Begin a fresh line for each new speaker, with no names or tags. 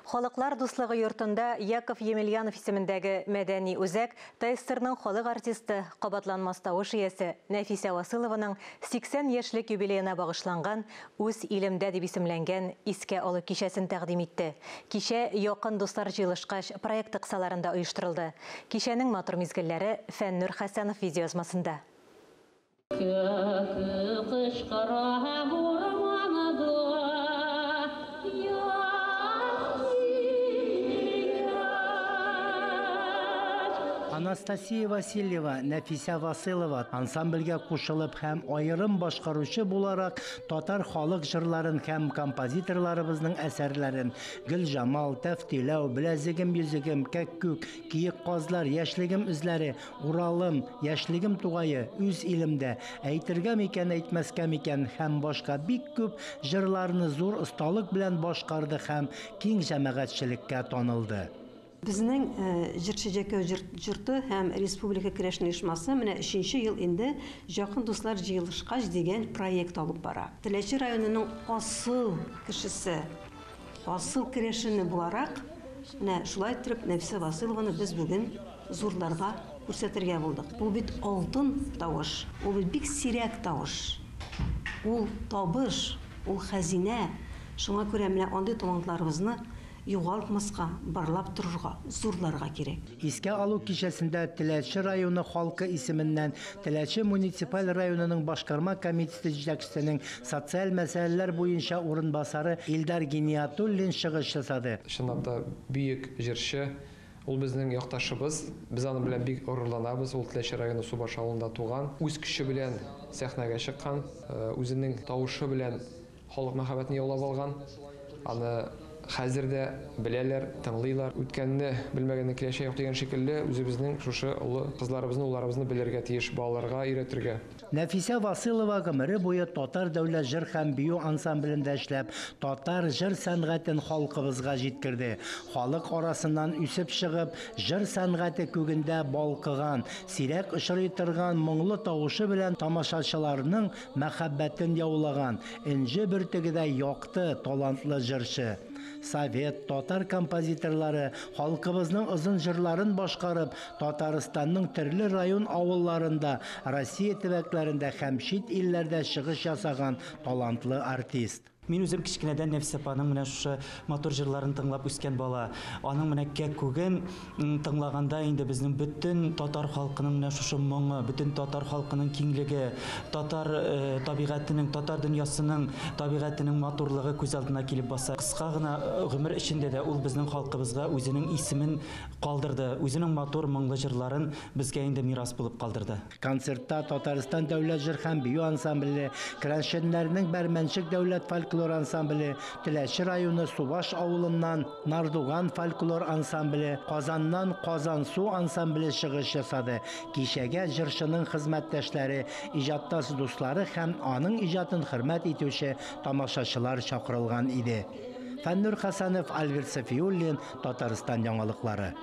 Халыклар дуслыгы йортында Яков Емельянов исемендәге мәдәни үзәк ТССРның халык артисты, кабатланмас тавыш иясе Нәфисә Васылованың 80 яшьлек юбилеена багышланган «Үз илемдә» дип исемләнгән искә алу кичәсен тәкъдим итте. Кичә «Якын дуслар җыелышкач» проекты кысаларында оештырылды. Кичәнең матур мизгелләре Фәннур Хәсәнов видеоязмасында.
Анастасия Васильева, Нәфисә Василова ансамбльгә кушылып һәм аерым башкаручы буларак татар халык җырларын һәм композиторларыбызның әсәрләрен Гөлҗамал, Тәфтиләү, Беләзегем йөзегем, Кәккүк, Киек казлар, Яшьлегем эзләре, Уралым, Яшьлегем тугае, Үз илемдә, Әйтергә микән, әйтмәскә микән һәм башка бик күп җырларны зур осталык белән башкарды һәм киң җәмәгатьчелеккә танылды.
Безнең Җырчы Җәкәү җорты һәм Республика керәшен оешмасы менә өченче ел инде Якын дуслар җыелышкач дигән проект алып бара. Теләче районының асыл кешесе, асыл керәшене буларак, менә шулай иттереп Нәфисә Васыйлованы без бүген зурларга күрсәтергә булдык. Ул бит алтын тавыш, ул бит бик сирәк тавыш. Ул табыш, ул хәзинә. Шуңа күрә менә андый талантларыбызны югалтмаска, барлап торырга, зурларга кирәк.
Искә алу кичәсендә Теләче районы халкы исеменнән Теләче муниципаль районының башкарма комитеты җитәкчесенең социаль мәсьәләләр буенча урынбасары Илдар Гиниятуллин чыгыш ясады.
Чынлап та бөек җырчы, ул безнең якташыбыз, без аның белән бик горурланабыз. Ул Теләче районы Субаш авылында туган, үз көче белән сәхнәгә чыккан, үзенең тавышы белән халык мәхәббәтен яулап алган. Аны хәзер дә беләләр, тыңлыйлар. Үткәнне белмәгәннең киләчәге юк дигән шикелле, үзебезнең шушы олы кызларыбызны, улларыбызны белергә тиеш, балаларга өйрәтергә.
Нәфисә Василова гомере буе Татар дәүләт җыр һәм бию ансамблендә эшләп, татар җыр сәнгатен халкыбызга җиткерде. Халык арасыннан үсеп чыгып, җыр сәнгате күгендә балкыган, сирәк очрый торган моңлы тавышы белән тамашачыларның мәхәббәтен яулаган, энҗе бөртегедәй якты, талантлы җырчы. Совет, татар композиторлары халкыбызның озын җырларын башкарып, Татарстанның төрле район авылларында, Россия төбәкләрендә һәм чит илләрдә чыгыш ясаган талантлы артист.
Мин үзем кечкенәдән Нәфисә апаның менә шушы матур җырларын тыңлап үскән бала. Аның менә кәккүген тыңлаганда инде безнең бөтен татар халкының менә шушы моңы, бөтен татар халкының киңлеге, татар табигатенең, татар дөньясының табигатенең матурлыгы күз алдына килеп баса. Кыска гына гомер эчендә дә ул безнең халкыбызга үзенең исемен калдырды, үзенең матур моңлы җырларын безгә инде мирас булып калдырды.
Концертта Татарстан дәүләт җыр һәм бию ансамбле, Керәшеннәрнең Бәрмәнчек дәүләт фольклор ансамбле, Теләче районы Субаш авылыннан Нардуган фольклор ансамбле, Казаннан Казансу ансамбле чыгыш ясады. Кичәгә җырчының хезмәттәшләре, иҗатташ дуслары һәм аның иҗатын хөрмәт итүче тамашачылар чакырылган иде. Фәннур Хәсәнов, Альберт Сафиуллин, Татарстан яңалыклары.